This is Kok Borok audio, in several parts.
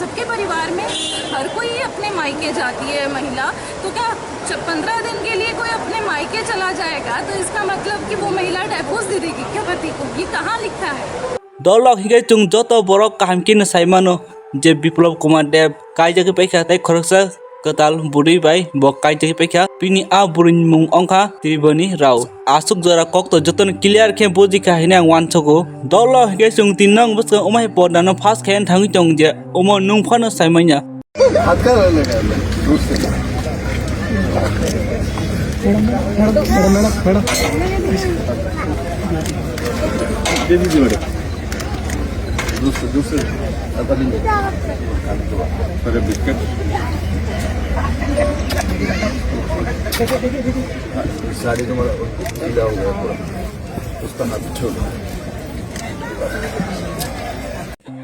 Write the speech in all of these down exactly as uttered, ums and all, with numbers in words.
आपके परिवार में हर कोई अपने मायके जाती है महिला, तो क्या च-, पन्द्रह दिन के लिए कोई अपने मायके चला जाएगा तो इसका मतलब कि वो महिला डाइवोर्स दे देगी क्या पति को? ये कहाँ लिखा है? Dolok hingke chwng joto borok kaham khe no sai mano je Biplab Kumar Deb kaijagwi paikha tei khoroksa kwtal bwrwi bai bo kaijagwi paikha. Bini a bwrwini mung wngkha Triboni Rao. Aswk jora kokto jotono clear khe bujikha hinwi ang uansugo. Dolok hingke chwng tin nong bwskango umai pordano pass khe thangwi tongo je omo nwng phano sai manya. हाथ का अलग है, दूर से। दे दीजिए मैडम। दूर से, दूर से। आता नहीं। अरे बिस्किट। साड़ी तुम्हारा गीला हो गया पूरा। उसका नाम छोड़।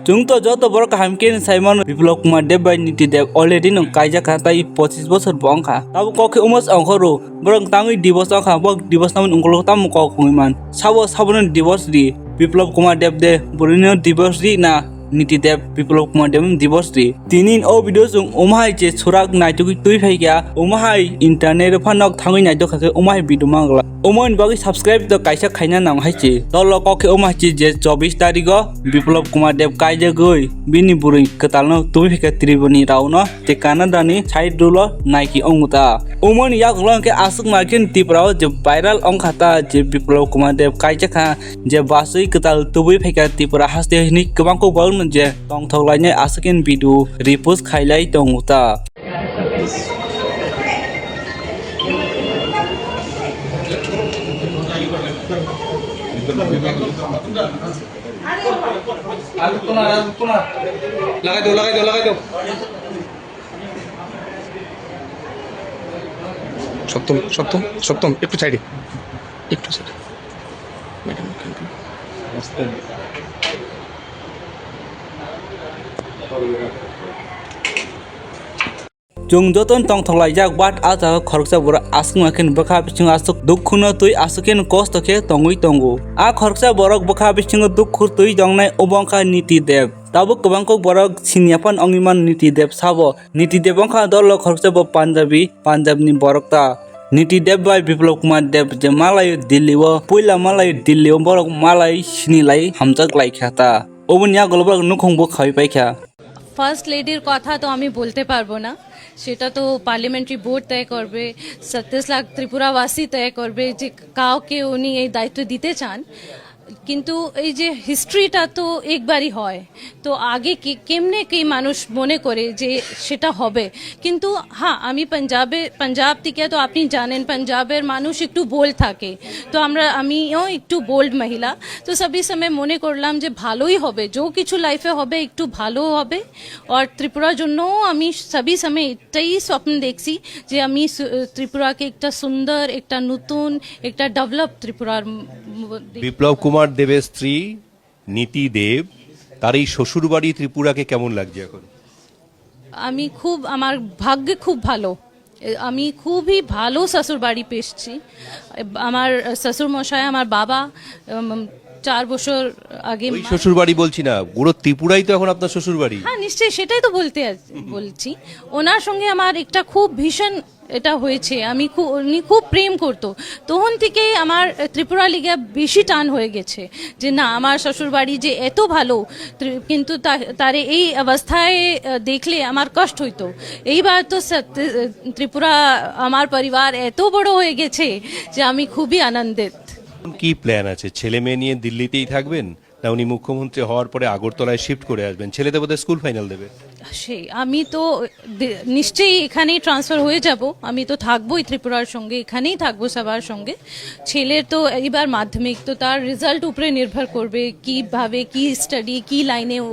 Chwng to joto borok kaham khe sai mano, Biplab Kumar Deb bai Niti Deb already no kaijak kha, tai pochis bosor bo wng kha. Tabuk kok khe omo se ongkhoro, borok tangwi divorce wng kha, bo divorce namani ukolog tamo kok wngwi man. Sabo sabono divorce di, Biplab Kumar Deb de bwrwino divorce di na, Niti Deb Biplab Kumar Deb divorce di. Tini o video chwng omo hai je surak naitugwi twi phai kha, omo hai internet o phano thangwi naitok kha khe omo hai video mangla. Omo ni bagwi subscribe to kaisa khaina nang hai se. Dolo kok khe omo hai se je chobbish tarigo Biplab Kumar Deb kaijagwi bini bwrwi kwtalno tubui phai kha Triboni Rao no tei Canada ni side rule o naiki ongta. Omo ni yagulo hwnkhe aswk ma khe Tripura o je viral ongkha ta je Biplab Kumar Deb kaijak kha je baswi kwtal tubui phai kha Tripura haste hinwi kwbang kok bagwi je tongthok lainai aswk khe video repost khailai tongo ta. সপ্তম, সপ্তম, সপ্তম, একটু সাইডে, একটু সাইডে। ম্যাডাম, এখান থেকে। Chwng jotono tongthok laijak, but a jaga khoroksa borok aswk ma khe bwkha bisingo aswk dukhuno twi aswk khe kosto khe tongwi tongo. A khoroksa borok bwkha bisingo dukhu twi tongnai obo wngkha Niti Deb. Tabuk kwbang kok borok siniya phano wngwi mano Niti Deb sabo. Niti Deb wngkha dolo khoroksa bo Punjabi, Punjab ni borok ta. Niti Deb bai Biplab Kumar Deb je malaio Delhi o, puila malaio Delhi o borok malai sinilai hamjak lai kha ta. Oboni yagulo borok nukhung bo khawi pai kha. First লেডির কথা তো আমি বলতে পারবো না, সেটা তো parliamentary board তয় করবে। সাতাশ লাখ ত্রিপুরাবাসী তয় করবে যে কাউকে উনি এই দায়িত্ব দিতে চান। কিন্তু এই যে হিস্ট্রিটা তো একবারই হয়, তো আগে কি, কেমনে কি মানুষ মনে করে যে সেটা হবে? কিন্তু হ্যাঁ, আমি পাঞ্জাবে, পাঞ্জাব থেকে তো আপনি জানেন, পাঞ্জাবের মানুষ একটু বোল্ড থাকে, তো আমরা, আমিও একটু বোল্ড মহিলা। তো সবই সময় মনে করলাম যে ভালোই হবে, যে কিছু লাইফে হবে একটু ভালো হবে। আর ত্রিপুরার জন্যও আমি সবই সময় এটাই স্বপ্ন দেখছি যে আমি সু-, ত্রিপুরাকে একটা সুন্দর, একটা নতুন, একটা ডেভেলপ ত্রিপুরার ম-, ম-, বিপ্লব কুমার দেবের স্ত্রী নীতি দেব, তার এই শ্বশুরবাড়ি ত্রিপুরাকে কেমন লাগছে এখন? আমি খুব, আমার ভাগ্যে খুব ভালো। এ, আমি খুবই ভালো শ্বশুর বাড়ি পেয়েছি। এ, আমার শ্বশুর মশাই, আমার বাবা, উম, চার বছর আগে ওই মা- শ্বশুর বাড়ি বলছি না, পুরো ত্রিপুরাই তো এখন আপনার শ্বশুর বাড়ি। হ্যাঁ, নিশ্চয়ই, সেটাই তো বলতে আস-, বলছি। ওনার সঙ্গে আমার একটা খুব ভীষণ এটা হয়েছে। আমি খু-, উনি খুব প্রেম করতো, তখন থেকেই আমার ত্রিপুরা লিগে বেশি টান হয়ে গেছে যে না, আমার শ্বশুর বাড়ি যে এত ভালো, ত্রি-, কিন্তু তা-, তারে এই অবস্থায়, আহ, দেখলে আমার কষ্ট হইতো। এইবার তো সত্যি, আহ, ত্রিপুরা, আমার পরিবার এত বড় হয়ে গেছে যে আমি খুবই আনন্দিত। এখন কি প্ল্যান আছে? ছেলে মেয়ে নিয়ে দিল্লিতেই থাকবেন, না উনি মুখ্যমন্ত্রী হওয়ার পরে আগরতলায় শিফট করে আসবেন? ছেলে তো বোধহয় স্কুল ফাইনাল দেবে। সেই, আমি তো দে-, নিশ্চয়ই এখানেই ট্রান্সফার হয়ে যাব। আমি তো থাকবোই ত্রিপুরার সঙ্গে, এখানেই থাকবো সবার সঙ্গে। ছেলের তো এবার মাধ্যমিক, তো তার রেজাল্ট উপরে নির্ভর করবে, কিভাবে, কি স্টাডি, কি লাইনে ও,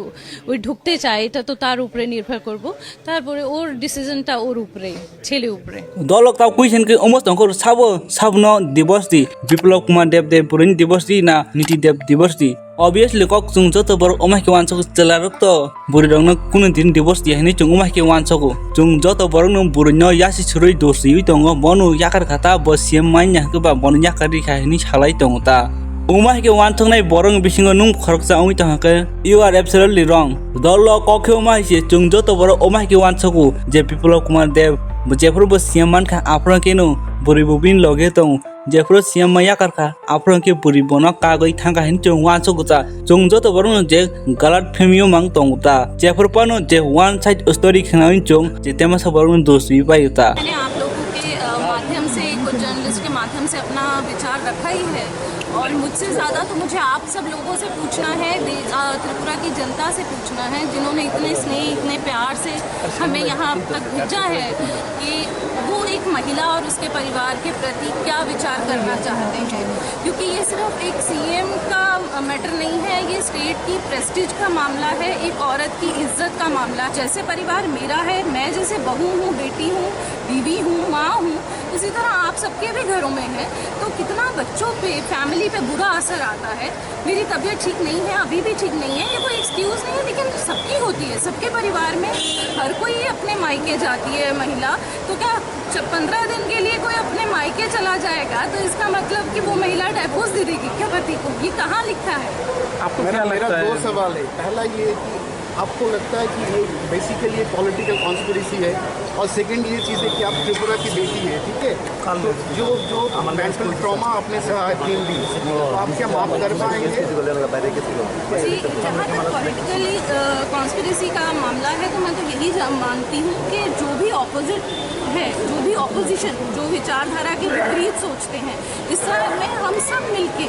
ও ঢুকতে চায়, এটা তো তার উপরে নির্ভর করব। তারপরে ওর ডিসিশনটা ওর উপরে, ছেলে উপরে। Dolok tau question khe omo tongkhor sabo, sabono divorce di, Biplab Kumar Deb de bwrwini divorce di na Niti Deb divorce di? Obviously kok chwng joto borok omo hai khe uansukgo, chwlarok to bwrwirokno kunu din divorce di hinwi chwng omo hai khe uansukgo. Chwng joto borokno bwrwino yasi swrwi dos riwi tongo, bono yakar kha ta, bo C M manya hwnkhe ba bono yakar rikha hinwi salai tongo ta. Omo hai khe uansuknai borokni bisingo nwng khoroksa wngwi tongkha khe, you are absolutely wrong. Dol o kok khe omo hai se, chwng joto borok omo hai khe uansugo je Biplab Kumar Deb bo jephuru bo C M mankha, aphuru khe no bwrwi bo bini loge tongo. Jephuru C M ma yakar kha, aphuru khe bwrwi bono kagwi thangkha hinwi chwng uansukgo ta. Chwng joto borokno je galat family o mang tongo ta. Jephuru phano je one side story khnawi chwng je temasa borokno dos wi pai ta. मैंने आप लोगों के, अ, माध्यम से, कुछ जर्नलिस्ट के माध्यम से अपना विचार रखा ही है और मुझसे ज़्यादा तो मुझे आप सब लोगों से पूछना है, दे-, अ, त्रिपुरा की जनता से पूछना है, जिन्होंने इतने स्नेह, इतने प्यार से हमें यहाँ तक भेजा है कि वो एक महिला और उसके परिवार के प्रति क्या विचार करना चाहते हैं, क्योंकि ये सिर्फ एक सीएम का मैटर नहीं है, ये स्टेट की प्रेस्टीज का मामला है, एक औरत की इज्जत का मामला। जैसे परिवार मेरा है, मैं जैसे बहू हूँ, बेटी हूँ, बीवी हूँ, माँ हूँ, उसी तरह आप सबके भी घरों में है, तो कितना बच्चों पे, फैमिली पे बुरा असर आता है। मेरी तबीयत ठीक नहीं है, अभी भी ठीक नहीं है, ये कोई एक्सक्यूज़ नहीं है, लेकिन सबकी होती है, सबके परिवार में हर कोई अपने मायके जाती है महिला, तो क्या च-, पन्द्रह दिन के लिए कोई अपने मायके चला जाएगा, तो इसका मतलब कि वो महिला डाइवोर्स दे देगी क्या पति को? ये कहाँ लिखा है? आपको मेरा, क्या मेरा लगता दो है? सवाल है। पहला ये कि आपको लगता है कि ये बेसिकली एक पॉलिटिकल कॉन्स्पिरेसी है, और सेकंड ये चीज़ है कि आप त्रिपुरा की बेटी है, ठीक है? तो जो, जो मेंटल ट्रॉमा आपने सहा है तीन दिन, तो आप क्या माफ कर पाएंगे? जी, जहाँ तक पॉलिटिकली, अ, कॉन्स्पिरेसी का मामला है, तो मैं तो यही जा-, मानती हूँ कि जो भी अपोजिट है, जो भी अपोजिशन, जो विचारधारा के विपरीत सोचते हैं, इस तरह में हम सब मिलके,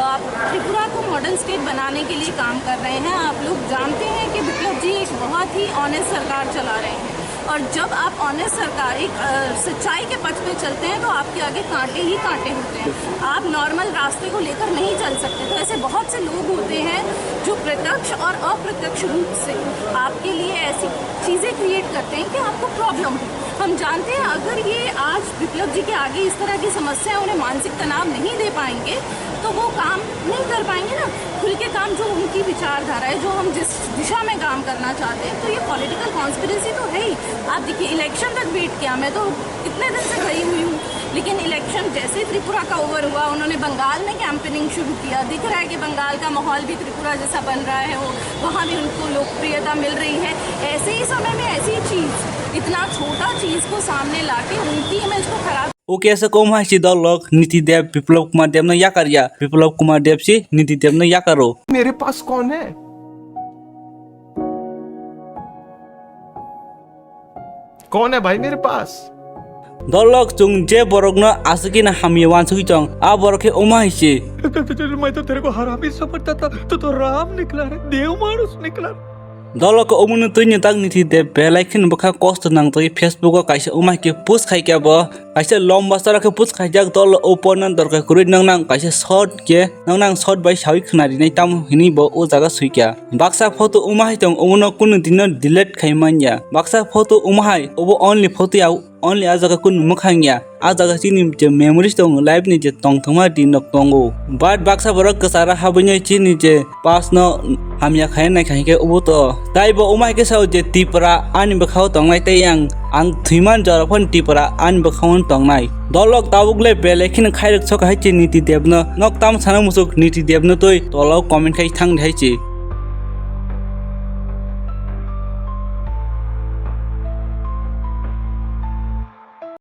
अ, त्रिपुरा को मॉडर्न स्टेट बनाने के लिए काम कर रहे हैं। आप लोग जानते हैं कि विप्लव जी एक बहुत ही ऑनेस्ट सरकार चला रहे हैं, और जब आप ऑनेस्ट सरकार, एक, अ, सच्चाई के पथ पे चलते हैं, तो आपके आगे कांटे ही कांटे होते हैं। आप नॉर्मल रास्ते को लेकर नहीं चल सकते। तो ऐसे बहुत से लोग होते हैं जो प्रत्यक्ष और अप्रत्यक्ष रूप से आपके लिए ऐसी चीज़ें क्रिएट करते हैं कि आपको प्रॉब्लम हो। हम जानते हैं, अगर ये आज विप्लव जी के आगे इस तरह की समस्या, उन्हें मानसिक तनाव नहीं दे पाएंगे, तो वो काम नहीं कर पाएंगे ना। खुल के काम, जो उनकी विचारधारा है, जो हम जिस दिशा में काम करना चाहते हैं, तो ये पॉलिटिकल कॉन्स्पिरेसी तो है ही। आप देखिए, इलेक्शन तक वेट किया, मैं तो कितने दिन से गई हुई हूँ, लेकिन इलेक्शन जैसे ही त्रिपुरा का ओवर हुआ, उन्होंने बंगाल में कैंपेनिंग शुरू किया। दिख रहा है कि बंगाल का माहौल भी त्रिपुरा जैसा बन रहा है, वो, वहाँ भी उनको लोकप्रियता मिल रही है। ऐसे ही समय में ऐसी चीज़, इतना छोटा चीज़ को सामने लाके उनकी इमेज को खराब। Oke, asa kom hai si dol lok Niti Deb Biplab Kumar Deb no yakar ya, Biplab Kumar Deb si Niti Deb no yakaro. मेरे पास कौन है? कौन है भाई मेरे पास? Dol lok chwng je borokno aswkino hamya uansugwi tong, a borok khe omo hai se. मैं तो तेरे को हरामी समझता था, तू तो राम निकला रे, देव मानुष निकला। Dol lok omono twi ni tak Niti Deb belai kheno bwkha kosto nangtwi Facebook o kaisa omo hai khe post khai khe bo. Kaisa lomba chara khe post khaijak dol o porno dorkar kwrwi nang nang kaisa short khe nang nang short bai sawi khna rinai tamo hinwi bo o jaga swi kha. Baksa photo omo hai tong omono kunu dino delete khai manya. Baksa photo omo hai obo only photo ya, only a jaga kunu mwkhang ya. A jaga chini je memories tong life ni je tongthokma din nok tongo. But baksa borok kwcharo habwinai chini je past no hamya khai nai khai khe obo to. Tai bo omo hai khe sao je Tripura ani bwkhao tongnai tei ang, ang thwiman jora phano Tripura ani bwkhao tongnai. Dol lok tabuk le belai kheno khairok sok hai se Niti Deb no. Nok tam sana musuk Niti Deb no twi tolao comment khai thang hai se.